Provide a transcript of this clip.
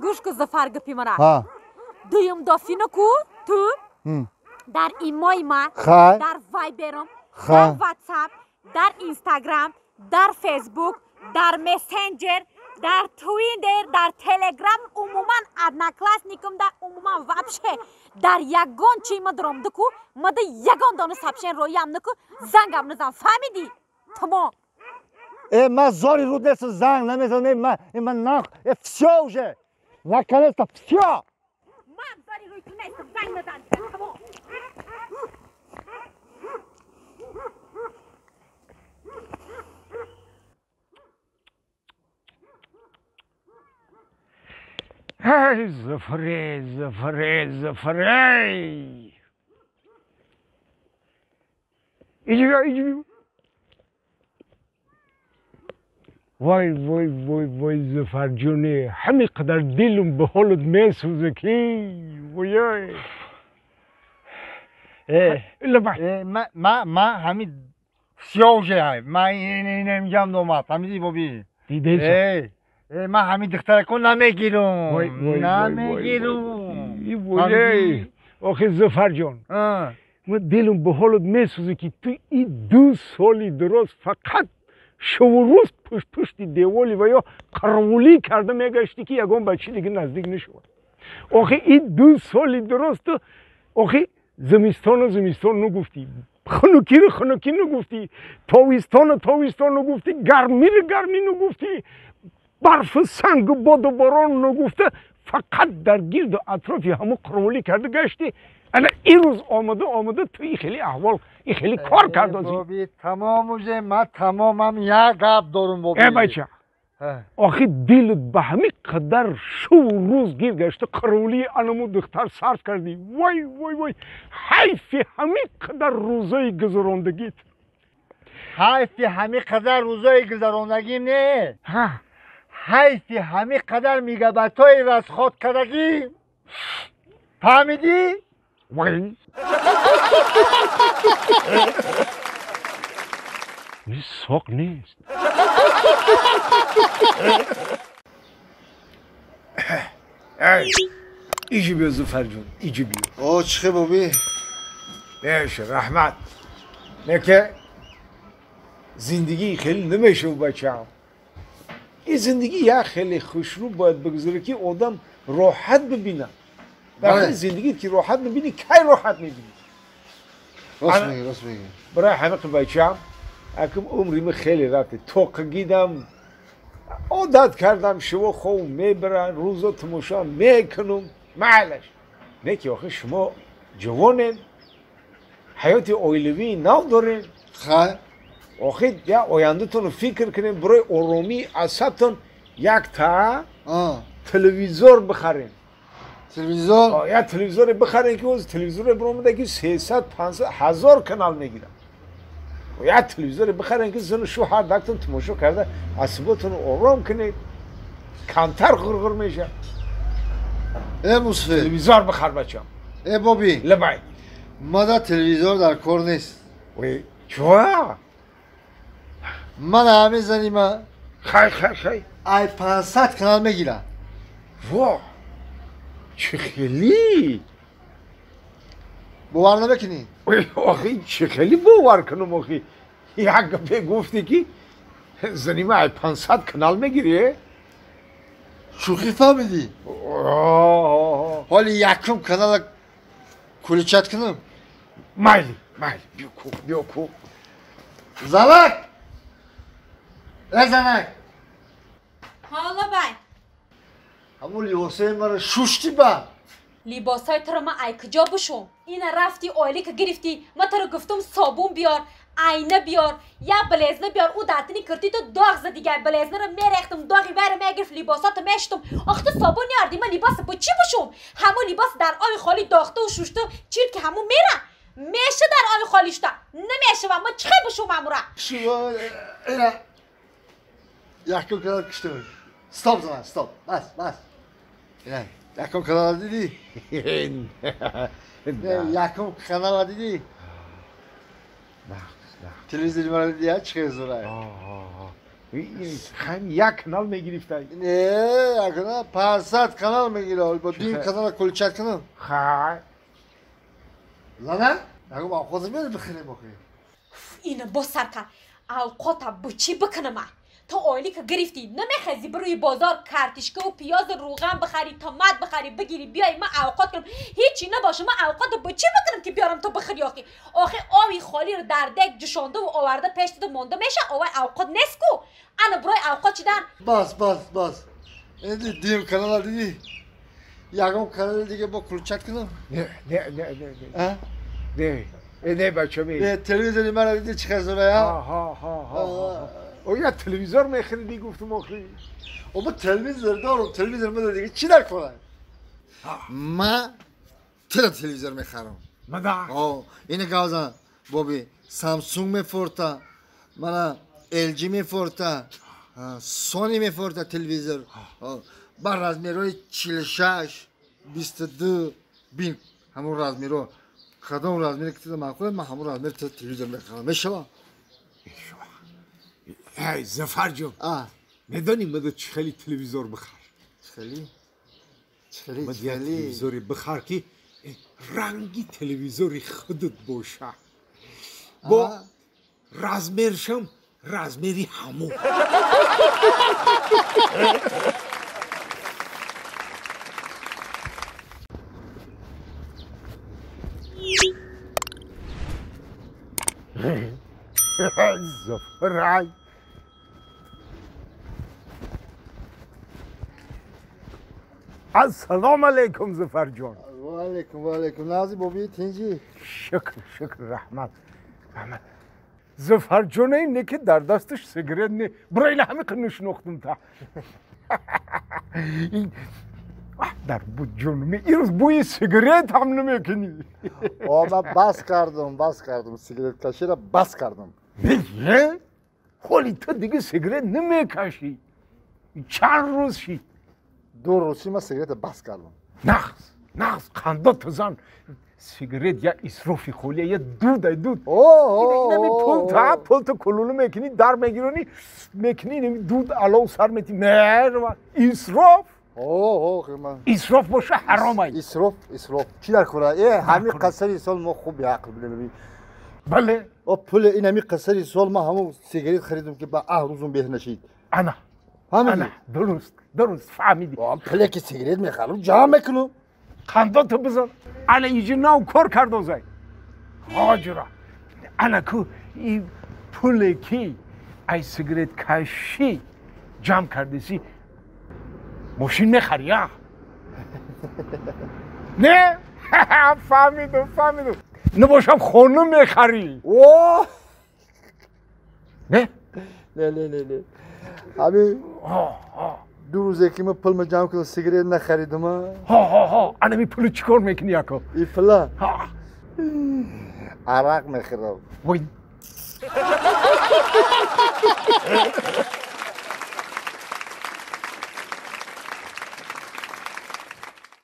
Гӯш ку Зафар гапи мара. Дуюм дофина ку ту дар имои ма, дар Вайберам, дар Ватсап, дар Инстаграм, дар Фейсбук, дар Мессенджер, дар Твиттер, дар Телеграм, умуман Одноклассникам, да умуман вообще дар ягон чи ма даромда ку, мада ягон дона сообщение роям наку, зангам назан, фаҳмидӣ? Тамом. Ма зори руд нестам, занг намезанам, ма нах, всё уже, наконец-то всё. Ман зори рӯи ту нестам, занг назан, тамом. Эй, Зафарей, Зафарей, Зафарей! Иди, иди. Вой, вой, вой, вой, Зафар ҷоне, ҳамин қадар дилум ба ҳолат месӯза ки вой. Ма ҳамин всё уже, ма инам домад, фаҳмидӣ боби? Дидед? Ман ҳамин духтарако намегирам, намегирам. Охи Зафарҷон, ма дилум ба ҳолат месӯза ки ту и 2 соли дароз фақат шаву рӯз пушти деволи ва ё қаровулӣ карда мегаштӣ ки ягон бачи дига наздик нашавад. Охи и 2 соли дароз ту охи зимистону зимистон нагуфтӣ, хунукиро хунукӣ нагуфтӣ, тобистону тобистон нагуфтӣ, гармиро гармӣ нагуфтӣ, барфу сангу боду борон нагуфта, фақат дар гирду атрофи ҳамун қаровулӣ карда гаштӣ. Ана ин рӯз омада омада ту и хеле аҳвол, и хеле кор кардозӣ. Боби, тамом уже, ман тамомам, як гап дорум боби. Э бача, охи дилат ба ҳамин қадар шуву рӯз гир гашта, қаровулии анаму духтар сарф кардӣ. Вой, вой, вой, ҳайфи ҳамин қадар рӯзои гузарондагит. Ҳайфи ҳамин қадар рӯзои гузарондагим не, ҳайфи ҳамин қадар мегабайтҳои расход кардагӣ. Фаҳмидӣ? Вой. Соқ нест. Иҷи биё Зуфарҷон, иҷи биё. О, чӣ хел боби? Меша, раҳмат. Не ки зиндагӣ хеле намешав бачаам. Ин зиндагӣ як хеле хушрӯ бояд бигузаре ки одам роҳат бибинад. Вақти зиндагӣ ки роҳат мебинӣ, кай роҳат мебинӣ? Рост мегӣ, рост мегӣ. Барои ҳамин бачаам, акм умри ман хеле рафт. Тоқагидам, одат кардам, шумо хов мебаранд, рӯзо тамошо мекунам, майлаш. Не ки охир шумо ҷавонед, ҳаёти оилавии нав доред. Хай. Охир я ояндатонро фикр кунед, барои оромии асабтон як та телевизор бихарем. Телевизор? Я телевизоре бихарем ки оз телевизоре биромада ки 300, 500, 1000 канал мегирам. Я телевизоре бихарем ки зану шӯҳар дактон тамошо карда асаботонро ором кунед, камтар ғурғур мешавад. Э Мусфир, телевизор бихар бачам. Э боби, лабай. Мада телевизор дар кор нест. Ой, чё? Ман ҳамин занима. Хай, хай, хай. Ай 500 канал мегирам. Во! Чӣ хеле? Бовар намекунӣ? Ой, охи, чӣ хеле бовар кунам охи? Як гапе гуфтӣ ки занима ай 500 канал мегирӣ? Шӯхӣ фаҳмидӣ? Ҳоли якум канала куличат кунам? Майли, майли, биё ку, биё ку. Занак! Э занак! Ҳоло бай. Ҳамун либосҳои маро шуштӣ ба? Либосҳои туро ман ай куҷо бушум? Ина рафти ойлика гирифтӣ, ман туро гуфтум собун биёр, айна биёр, як белезна биёр, ӯ дар тини киртии ту доғ зад дигар, белезнаро мерехтум, доғи вайро мегирифт, либосото мешутум. Ох ту собун неёрдӣ, ман либосро бо чӣ бушум? Ҳамун либос дар оби холӣ дохту шушту, чирд ки ҳамун мера. Меша дар оби холӣ шута. Намешава, ман чӣ хел бушум ҳамура? Шумо ина якум канал куштум. Стоп занак, стоп. Бас, бас. Ина якум канала дидӣ? Якум канала дидӣ? Телевизори маро дидӣ, чӣ хел зӯрай? Хам як канал мегирифтай. Не, як канал 500 канал мегирад. Бо дим канал кулчат канал. Ха. Лана, ягом авқот мери бихарем охи. Ина бо сарка. Авқота бо чӣ бикунам? То ойлика гирифтӣ, намехезӣ барои бозор картишка ва пиёз рӯған бихарӣ, томат бихарӣ, бигирӣ, биёй ман авқот кунам. Ҳечи набоша, ман авқота бо чӣ бикунам ки биёрам ту бихарӣ охи? Охи ови холиро дар дег ҷӯшонда ва оварда пеш ту монда меша, овай авқот нест ку. Ана барои авқот чидан. Бас, бас, бас. Инди дим канала дидӣ? Ягон канали дига бо кулчат кунам? Не, не, не, не, не. Не, не, бача ми. Не, телевизори мара дидӣ чӣ хазора, я? Ҳа, ҳа, ҳа, ҳа. Оя телевизор мехаридӣ гуфтум охи. О, телевизор дорам, телевизор мада дига чӣ дар кора? Ма тира телевизор мехарам. Мада? О, ина гавзан, боби, Samsung мефорта, мана LG мефорта, Sony мефорта телевизор. Ба размерҳои 46, 22, бин, ҳамон размерҳо. Кадом размере ки тида маъқул, ман ҳамон размер телевизор мехарам. Мешава? Мешава. Эй, Зафарҷон, медонӣ мада чӣ хели телевизор бихар? Чӣ хели? Мада як телевизоре бихар ки ранги телевизори худат боша. Бо размершам размери ҳамон. Зафарай. Ассалому алайкум, Зафарҷон. Ва алайкум, ва алайкум. Нази боби тинҷи? Шукр, шукр, раҳмат. Раҳмат. Зафарҷон не ки дар дасташ сигарет не. Барои ин ҳама нишнохтум та. Дар буд ҷонум, ирӯз бӯи сигарет ҳам намекунӣ. О, ман бас кардам, бас кардам. Сигареткаширо бас кардам. Не? Ҳоли ту дига сигарет намекашӣ. Чанд рӯз шид? 2 рӯз ман сигарета бас кардам. Нағз, нағз, қандо тузан. Сигарет як исрофи холия, як дуд ай дуд. Инами пул та, пул ту кулулу мекунӣ, дар мегиронӣ, мекунӣ, инами дуд алов сар метӣ. Мерва, исроф. Исроф боша ҳаром ай. Исроф, исроф. Чӣ дар кора? Э, ҳамин қасари сол мо хуб беақл будем. Бале. О, пули ин ҳамин қасари сол ман ҳамон сигарет харидам ки ба рӯзум беҳ нашид. Ана. Ана, дуруст, дуруст, фаҳмидӣ. Пуле ки сигарет мехарам, ҷамъ мекунам. Қандото бизан. Ана иҷи нав кор кардозай. Ҳоҷира. Ана ку и пуле ки ай сигареткашӣ ҷамъ кардеси, мошин мехарӣ, я? Не? Фаҳмидум, фаҳмидум. Набошам хона мехарӣ. О! Не? Не, не, не, не. Ҳамин 2 рӯзе ки ман пулма ҷамъ кардам, сигарет нахаридам. Ҳо, ҳо, ҳо. Ана ми пулу чӣ кор мекунӣ, яко? И пула? Арақ мехӯрам. Вой.